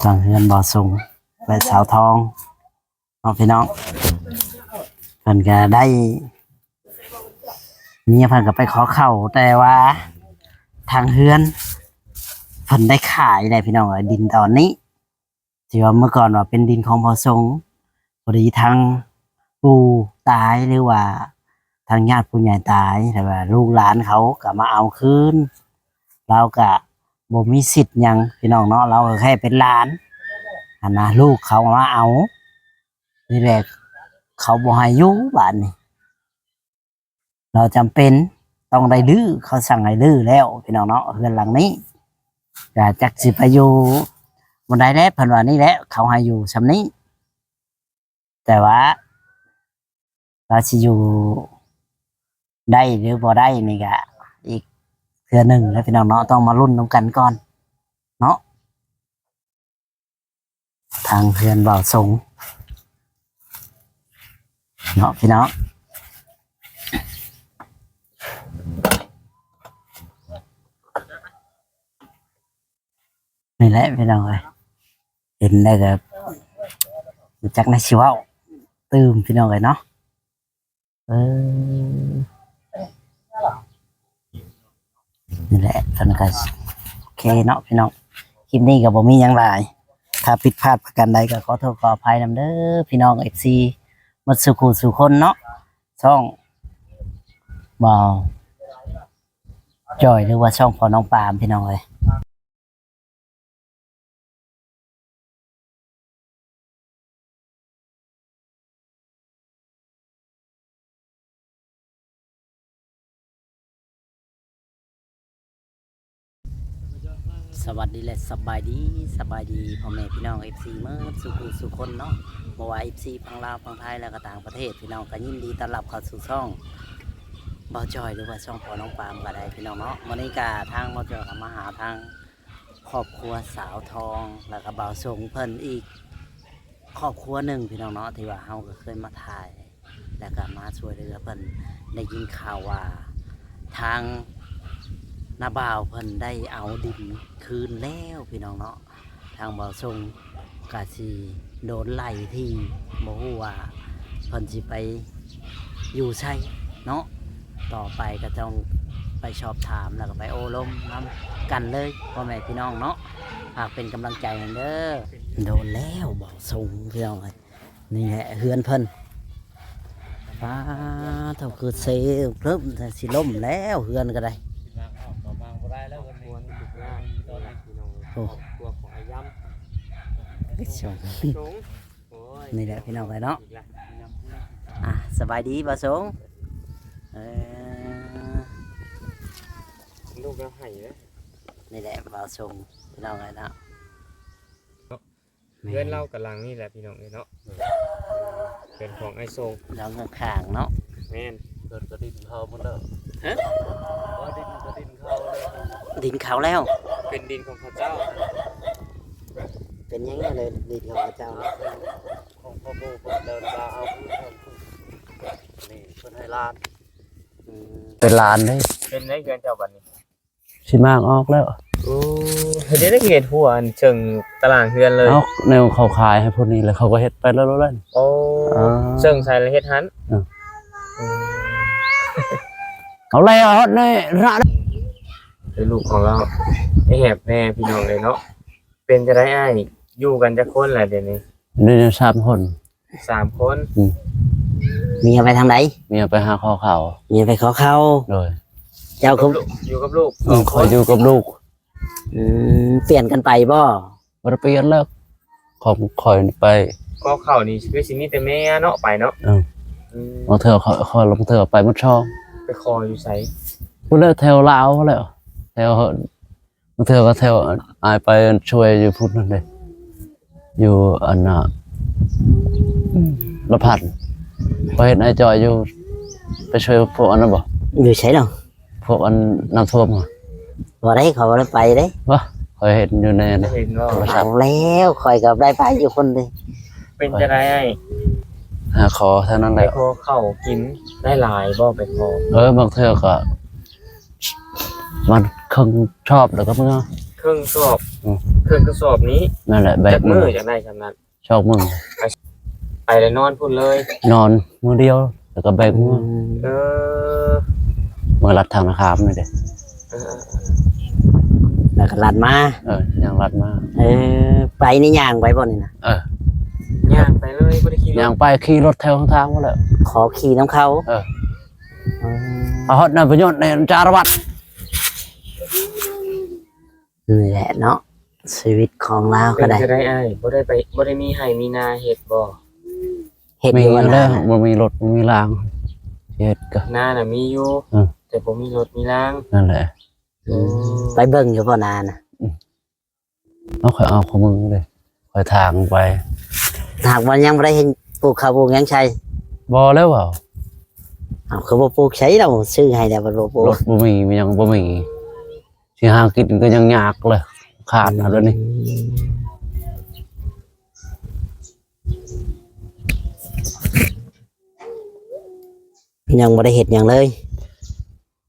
ຫຼັງເຮືອນບ່າວສົງ ແລະ ສາວທອງເນາະພີ່ນ້ອງ. ເພິ່ນກະໄດ້ ເມຍເພິ່ນກະໄປຂໍເຂົ້າ ແຕ່ວ່າທາງເຮືອນເພິ່ນໄດ້ຂາຍແລ້ວພີ່ນ້ອງເອີຍ. ດິນຕອນນີ້ ທີ່ວ່າເມື່ອກ່ອນວ່າເປັນດິນຂອງພໍ່ສົງ, ພໍດີທາງปู่ຕາຍ ຫຼືວ່າທາງຍາດຜູ້ໃຫຍ່ຕາຍ ແລ້ວວ່າລູກຫຼານເຂົາກໍມາເອົາຄືນ. ລາວກໍບໍ່ມີສິດຫຍັງພີ່ນ້ອງເນາະ, ລາວກໍແຄ່ເປັນຫຼານຫັ້ນນະ, ລູກເຂົາມາເອົາ. ນີ້ແຫຼະ ເຂົາບໍ່ໃຫ້ຢູ່ ບາດນີ້ ລາວຈຳເປັນຕ້ອງໄດ້ຮື້, ເຂົາສັ່ງໃຫ້ຮື້ແລ້ວພີ່ນ້ອງເນາະ. ເຮືອນຫຼັງນີ້ກະຈັກຊິໄປຢູ່ບ່ອນໃດແຫຼະ, ເພິ່ນວ່ານີ້ແຫຼະ ເຂົາໃຫ້ຢູ່ຊ່ຳນີ້, ແຕ່ວ່າລາວຊິຢູ່ໄດ້ຫຼືບໍ່ໄດ້ນີ້ກະອີກເທື່ອໜຶ່ງແຫຼະພີ່ນ້ອງເນາະ, ຕ້ອງມາລຸ້ນນຳກັນກ່ອນເນາະ. ທາງເຮືອນບ່າວສົງເນາະພີ່ນ້ອງ. ນີ້ແຫຼະພີ່ນ້ອງເອີຍ, ເຫັນແລ້ວກໍບໍ່ຈັກແນວຊິເວົ້າຕື່ມພີ່ນ້ອງເອີຍເນາະ. ເອີ ນີ້ແຫຼະ ເພິ່ນກໍໂອເຄເນາະພີ່ນ້ອງ. ຄລິບນີ້ກໍບໍ່ມີຫຍັງຫຼາຍ, ຖ້າຜິດພາດປະການໃດກໍຂໍໂທດຂໍອະໄພນຳເດີພີ່ນ້ອງ ເອັຟຊີ ໝົດສູ່ຄູ່ສູ່ຄົນເນາະ. ຊ່ອງບ່າວຈ່ອຍ ຫຼືວ່າຊ່ອງພໍ່ນ້ອງປາມ ພີ່ນ້ອງເອີຍ. ສະຫວັດດີ ແລະ ສະບາຍດີ, ສະບາຍດີພໍ່ແມ່ພີ່ນ້ອງ ເອັຟຊີ ໝົດສູ່ຄູ່ສູ່ຄົນເນາະ, ບໍ່ວ່າ ເອັຟຊີ ຝັ່ງລາວ ຝັ່ງໄທ ແລະ ກໍຕ່າງປະເທດ ພີ່ນ້ອງ ກໍຍິນດີຕ້ອນຮັບເຂົ້າສູ່ຊ່ອງບ່າວຈ່ອຍ ຫຼືວ່າຊ່ອງພໍ່ນ້ອງປາມກໍໄດ້ພີ່ນ້ອງເນາະ. ມື້ນີ້ກໍທາງບ່າວຈ່ອຍກໍມາຫາທາງ ຄອບຄົວສາວທອງ ແລ້ວກໍບ່າວສົງເພິ່ນອີກຄອບຄົວໜຶ່ງພີ່ນ້ອງເນາະ, ທີ່ວ່າເຮົາກໍເຄີຍມາຖ່າຍ ແລ້ວກໍມາຊ່ວຍເຫຼືອເພິ່ນ. ໄດ້ຍິນຂ່າວວ່າທາງນ້າບ່າວເພິ່ນໄດ້ເອົາດິນຄືນແລ້ວພີ່ນ້ອງເນາະ. ທາງບ່າວສົງ ກະຊິໂດນໄລ່ທີ່ ບໍ່ຮູ້ວ່າເພິ່ນຊິໄປຢູ່ໃສເນາະ. ຕໍ່ໄປກໍຕ້ອງໄປສອບຖາມ ແລ້ວກໍໄປໂອ້ລົມນຳກັນເລີຍ ພໍ່ແມ່ພີ່ນ້ອງເນາະ. ຝາກເປັນກຳລັງໃຈໃຫ້ເດີ. ໂດນແລ້ວບ່າວສົງພີ່ນ້ອງເອີຍ, ນີ້ແຫຼະເຮືອນເພິ່ນ. ປາໂທ້ ຄືເຊເລີ່ມຊິລົ້ມແລ້ວ ເຮືອນກໍໄດ້. ໂອ້ ນີ້ແຫຼະພີ່ນ້ອງເອີຍເນາະ. ອ່າ ສະບາຍດີບ່າວສົງ. ເອີ ລູກລາວໃຫ້ເດ້. ນີ້ແຫຼະບ່າວສົງພີ່ນ້ອງເອີຍເນາະ. ແມ່ນ ເຮືອນລາວກໍຫຼັງນີ້ແຫຼະພີ່ນ້ອງເອີຍເນາະ, ເປັນຂອງອ້າຍສົງ ຫຼັງຂ້າງໆເນາະ. ແມ່ນ ເພິ່ນກໍດິນເຂົາໝົດແລ້ວ. ຮະ? ວ່າດິນກໍດິນເຂົາແລ້ວ. ດິນເຂົາແລ້ວ? ເປັນດິນຂອງເຂົາເຈົ້າ. ເປັນຫຍັງເລີຍດິນຂອງເຂົາເຈົ້າ? ຂອງພໍ່ປູ່ເພິ່ນເດີນມາເອົາ. ນີ້ເພິ່ນໃຫ້ຫຼານ. ອືມ ເປັນຫຼານເດ້. ເປັນໄດເຮືອນເຈົ້າບັດນີ້? ຊິມາງອອກແລ້ວ. ໂອ້ ເຮັດໄດ້ເຮັດຫົວອັນເຊິ່ງຕາລາງເຮືອນເລີຍ. ເອົາແນວເຂົາຂາຍໃຫ້ພວກນີ້ ແລ້ວເຂົາກໍເຮັດໄປແລ້ວແຫຼະ. ໂອ້ ອ່າ ເຊິ່ງໃສ່ແລ້ວເຮັດຫັ້ນ. ເອີ ເອີ ເອົາແລ້ວຮອດໃນລະ ເປັນລູກຂອງລາວ. ໄອ້ແຫບແນ່ພີ່ນ້ອງເອີຍເນາະ. ເປັນຈັ່ງໃດອ້າຍ ຢູ່ກັນຈັກຄົນລະດຽວນີ້? ດຽວນີ້ສາມຄົນ. ສາມຄົນ. ອືມ ເມຍໄປທາງໃດ? ເມຍໄປຫາຂໍເຂົ້າ. ເມຍໄປຂໍເຂົ້າ. ໂດຍ. ເຈົ້າຄື ຢູ່ກັບລູກ? ເອີ ຂ້ອຍຢູ່ກັບລູກ. ອືມ ປ່ຽນກັນໄປບໍ່? ບໍ່ໄດ້ປ່ຽນແລ້ວ ຂອງຂ້ອຍໄປ ຂໍເຂົ້ານີ້ຄືຊິມີແຕ່ເມຍເນາະ ໄປເນາະ. ເອີ ອືມ ບາງເທື່ອຂ້ອຍ ຂ້ອຍ ບາງເທື່ອໄປໝົດຊ່ອງ. ໄປຂໍຢູ່ໃສ? ພຸ້ນແຫຼະ ແຖວລາວພຸ້ນແຫຼະ ແຖວ ບາງເທື່ອກໍແຖວອ້າຍໄປຊ່ວຍຢູ່ພຸ້ນນັ້ນເດ້ ຢູ່ອັນນ່າ ລະພັນ ຂ້ອຍເຫັນອ້າຍຈອຍຢູ່ ໄປຊ່ວຍພວກອັນນັ້ນບໍ່? ຢູ່ໃສເນາະ? ພວກອັນນ້ຳຖ້ວມ. ບໍ່ໄດ້ ຂ້ອຍບໍ່ໄດ້ໄປເດ້. ບໍ່ ຂ້ອຍເຫັນຢູ່ໃນ ເຫັນບໍ່? ໂທລະສັບ. ເອົາແລ້ວ ຂ້ອຍກໍໄດ້ໄປຢູ່ພຸ້ນເດ້. ເປັນຈັ່ງໃດອ້າຍ? ຫາຂໍເທົ່ານັ້ນແຫຼະ. ໄປຂໍເຂົ້າກິນໄດ້ຫຼາຍບໍ່? ໄປຂໍ ເອີ ບາງເທື່ອກໍ ມັນເຄິ່ງຊອບແລ້ວກໍເມືອ. ເຄິ່ງສອບ ອືມ ເຄິ່ງກະສອບນີ້ ນັ້ນແຫຼະ ແບກ ຈັກມື້ຈັ່ງໄດ້ຊ່ຳນັ້ນ? ສອງມື້ ໄປ ໄປແລ້ວນອນພຸ້ນເລີຍ? ນອນມື້ດຽວ ແລ້ວກໍແບກເມືອ. ອືມ ເອີ ເມືອລັດທາງນາຄາມນີ້ເດ້. ເອີ ເອີ ເອີ ແລ້ວກໍລັດມາ. ເອີ ຍ່າງລັດມາ. ເອີ ໄປນີ້ຍ່າງໄປບໍ່ນີ້ນະ? ເອີ ຍ່າງໄປເລີຍ ບໍ່ໄດ້ຂີ່ລົດ? ຍ່າງໄປ ຂີ່ລົດແຖວທາງພຸ້ນແຫຼະ. ຂໍຂີ່ນຳເຂົາ. ເອີ ອືມ ເອົາຮອດນາຍປະໂຫຍດໃນຈາລະວັດ. ນີ້ແຫຼະເນາະ ຊີວິດຂອງລາວກໍໄດ້. ເປັນຈັ່ງໃດອ້າຍ ບໍ່ໄດ້ໄປ ບໍ່ໄດ້ມີໄຮ່ມີນາເຮັດບໍ່? ເຮັດຢູ່ ມີຢູ່ແລ້ວ ບໍ່ມີລົດ ບໍ່ມີລາງ ເຮັດກໍ ນານະມີຢູ່ ອືມ ແຕ່ບໍ່ມີລົດມີລາງ. ນັ້ນແຫຼະ. ອືມ ໄປເບິ່ງຢູ່ບໍ່ນານະ? ອືມ ເອົາ ຂ້ອຍເອົາຂອງມຶງເດ້ ຂ້ອຍທາງໄປ. ຫາກວ່າຍັງບໍ່ໄດ້ເຫັນປູກເຂົ້າປູກຫຍັງໃສ່? ບໍ່ແລ້ວເວົ້າ. ເອົາ ຄືບໍ່ປູກໃສ່ລາວ ຊື້ໃຫ້ແລ້ວບໍ່ປູກ? ລົດບໍ່ມີ ມັນຍັງບໍ່ມີ ຊິຫາກິນກໍຍັງຍາກເລີຍ ຂາດເອົາແລ້ວນີ້. ອືມ ຍັງບໍ່ໄດ້ເຮັດຫຍັງເລີຍ?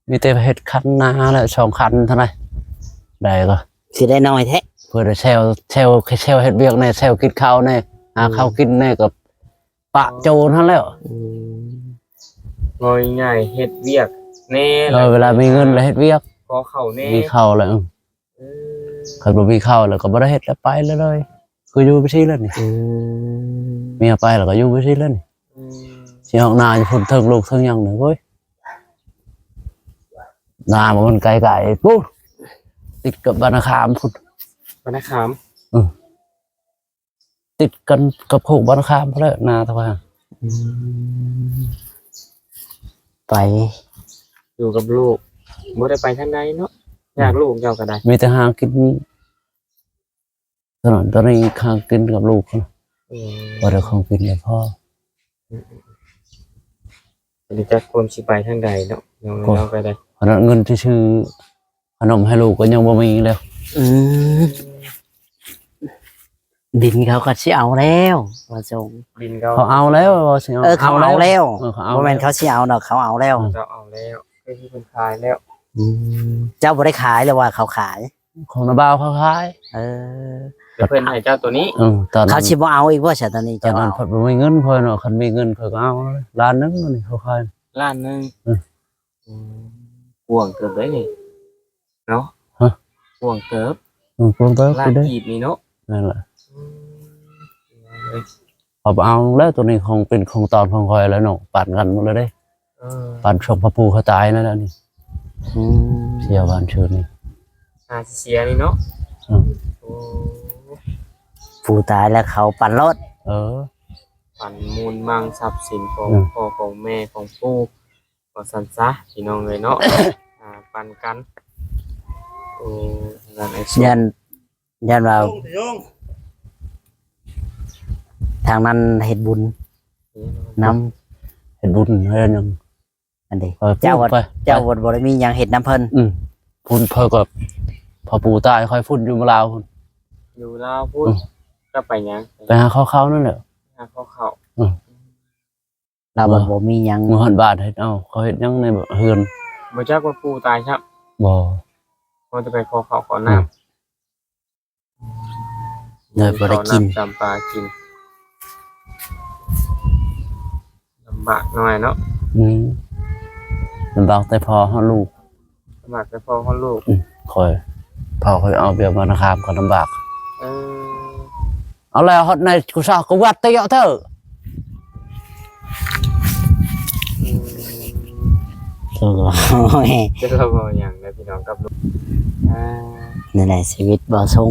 ມີແຕ່ເຮັດຄັນນາແຫຼະ ສອງຄັນເທົ່ານັ້ນ ໄດ້ກໍ ຊິໄດ້ໜ້ອຍແທ້. ເພື່ອໄດ້ແຊວ ແຊວ ແຊວເຮັດວຽກແດ່ ແຊວກິນເຂົ້າແດ່ ຫາເຂົ້າ ອືມ ກິນແດ່ ກໍປະໂຈນຫັ້ນແຫຼະ. ອືມ ເວົ້າງ່າຍໆ ເຮັດວຽກແດ່ ເອີ ເວລາມີເງິນແລ້ວເຮັດວຽກ ຂໍເຂົ້າແດ່ ມີເຂົ້າແລ້ວ. ອືມ ເອີ ຄັນບໍ່ມີເຂົ້າແລ້ວກໍບໍ່ໄດ້ເຮັດແລ້ວ ໄປເລີຍ ຄືຢູ່ໄປຊີ້ແລ້ວນີ້. ອືມ ເມຍໄປແລ້ວກໍຢູ່ໄປຊີ້ແລ້ວນີ້. ອືມ ຊິອອກໜ້າຢູ່ພຸ້ນ ເຖິງລູກເຖິງຫຍັງນີ້ ໂອ້ຍ ໜ້າມັນໄກໆ ພຸ້ນ ຕິດກັບບ້ານນາຄາມພຸ້ນ. ບ້ານນາຄາມ? ເອີ ຕິດກັນກັບໂຄກບ້ານນາຄາມພຸ້ນແຫຼະ ໜ້າທະວ່າ. ອືມ ໄປຢູ່ກັບລູກ ບໍ່ໄດ້ໄປທາງໃດເນາະ. ອືມ ຍາກລູກເຈົ້າກໍໄດ້ ມີແຕ່ຫາກິນ ຕອນນັ້ນຕອນນີ້ຫາກິນກັບລູກ. ອືມ ບໍ່ໄດ້ຂອງກິນໃຫ້ພໍ່. ອືມ ບໍ່ໄດ້ຈັກຄວາມຊິໄປທາງໃດເນາະ ນ້ອງ ໂອ້ຍ ນ້ອງກໍໄດ້ ຂະໜາດເງິນຊິຊື້ ຂະໜົມໃຫ້ລູກກໍຍັງບໍ່ມີແລ້ວ. ອືມ ດິນເຂົາກໍຊິເອົາແລ້ວ ວ່າສົ່ງ ດິນເຂົາ ເຂົາເອົາແລ້ວ ວ່າຊິເອົາ ເອີ ເຂົາເອົາແລ້ວ ເອີ ເຂົາເອົາ ບໍ່ແມ່ນເຂົາຊິເອົາດອກ ເຂົາເອົາແລ້ວ. ເຂົາເອົາແລ້ວ ຄືເພິ່ນຂາຍແລ້ວ. ອືມ ເຈົ້າບໍ່ໄດ້ຂາຍ ຫຼືວ່າເຂົາຂາຍ? ຂອງນ້າບ່າວເຂົາຂາຍ. ເອີ ແຕ່ເພິ່ນໃຫ້ເຈົ້າໂຕນີ້. ເອີ ຕອນນັ້ນ ເຂົາຊິບໍ່ເອົາອີກບໍ່ຊະ ຕອນນີ້ ຕອນນັ້ນເຈົ້າເອົາ ເພິ່ນບໍ່ມີເງິນ. ຂ້ອຍເນາະ ຄັນມີເງິນຂ້ອຍກໍເອົາ ລ້ານໜຶ່ງ ອັນນີ້ເຂົາຂາຍ ລ້ານໜຶ່ງ. ເອີ ອືມ ກວ້າງເຕີບເດ້ນີ້ເນາະ. ຮະ? ກວ້າງເຕີບ. ເອີ ກວ້າງເຕີບ ລ້ານ ເດ້ ກີບນີ້ເນາະ. ນັ້ນແຫຼະ. ອືມ ເອົາ ເອົາແລ້ວ ໂຕນີ້ຂອງ ເປັນຂອງຕອນຂອງຂ້ອຍແລ້ວເນາະ ປັນກັນໝົດແລ້ວເດ້. ເອີ ປັນຊ່ວງພໍ່ປູເຂົາຕາຍນັ້ນແຫຼະນີ້. ອືມ ເສຍບ້ານຊື່ນີ້ ອາ ເສຍນີ້ເນາະ. ອືມ ໂອ້ ປູຕາຍແລ້ວເຂົາປັນໂລດ. ເອີ ປັນມູນມັງຊັບສິນຂອງ ອືມ ພໍ່ຂອງແມ່ຂອງປູ ວ່າຊັ້ນຊະ ພີ່ນ້ອງເອີຍເນາະ. ອາ ປັນກັນ. ໂອ້ ນັ້ນ ຢ້ານ ຢ້ານວ່າທາງນັ້ນເຮັດບຸນນຳ. ເຮັດບຸນເຮັດຫຍັງ? ອັນເດ ເຈົ້າ ເຈົ້າບໍ່ໄດ້ມີຫຍັງເຮັດນຳເພິ່ນ. ອືມ ພຸ້ນເພິ່ນກໍ ພໍ່ປູຕາຍ ຂ້ອຍພຸ້ນຢູ່ລາວພຸ້ນ. ຢູ່ລາວພຸ້ນ. ອືມ ຈະໄປຫຍັງ? ໄປຫາຂໍເຂົ້ານັ້ນແຫຼະ ຫາຂໍເຂົ້າ. ອືມ ລາວບໍ່ມີຫຍັງ ເມືອຮອດບ້ານເຮັດເອົາ ເຂົາເຮັດຫຍັງໃນເຮືອນ. ບໍ່ຈັກວ່າປູຕາຍຊ້ຳ. ບໍ່ ວ່າຈະໄປຂໍເຂົ້າຂໍນ້ຳ. ອືມ ເລີຍບໍ່ໄດ້ກິນ ເຂົ້ານ້ຳຈຳປາກິນ ລຳບາກໜ້ອຍເນາະ. ອືມ ລຳບາກແຕ່ພໍ່ຮອດລູກ. ລຳບາກແຕ່ພໍ່ຮອດລູກ. ອືມ ຂ້ອຍ ພໍ່ຂ້ອຍເອົາວຽກມານະຄາມກໍລຳບາກ. ເອີ ເອົາແລ້ວ ຮອດໃນກູຊາກະວັດຕະເຍາະເທີ. ອືມ ໂອ້ຍ ຈະເວົ້າຫຍັງນະພີ່ນ້ອງກັບລູກ. ອ່າ ນັ້ນແຫຼະຊີວິດບໍ່ຊົງ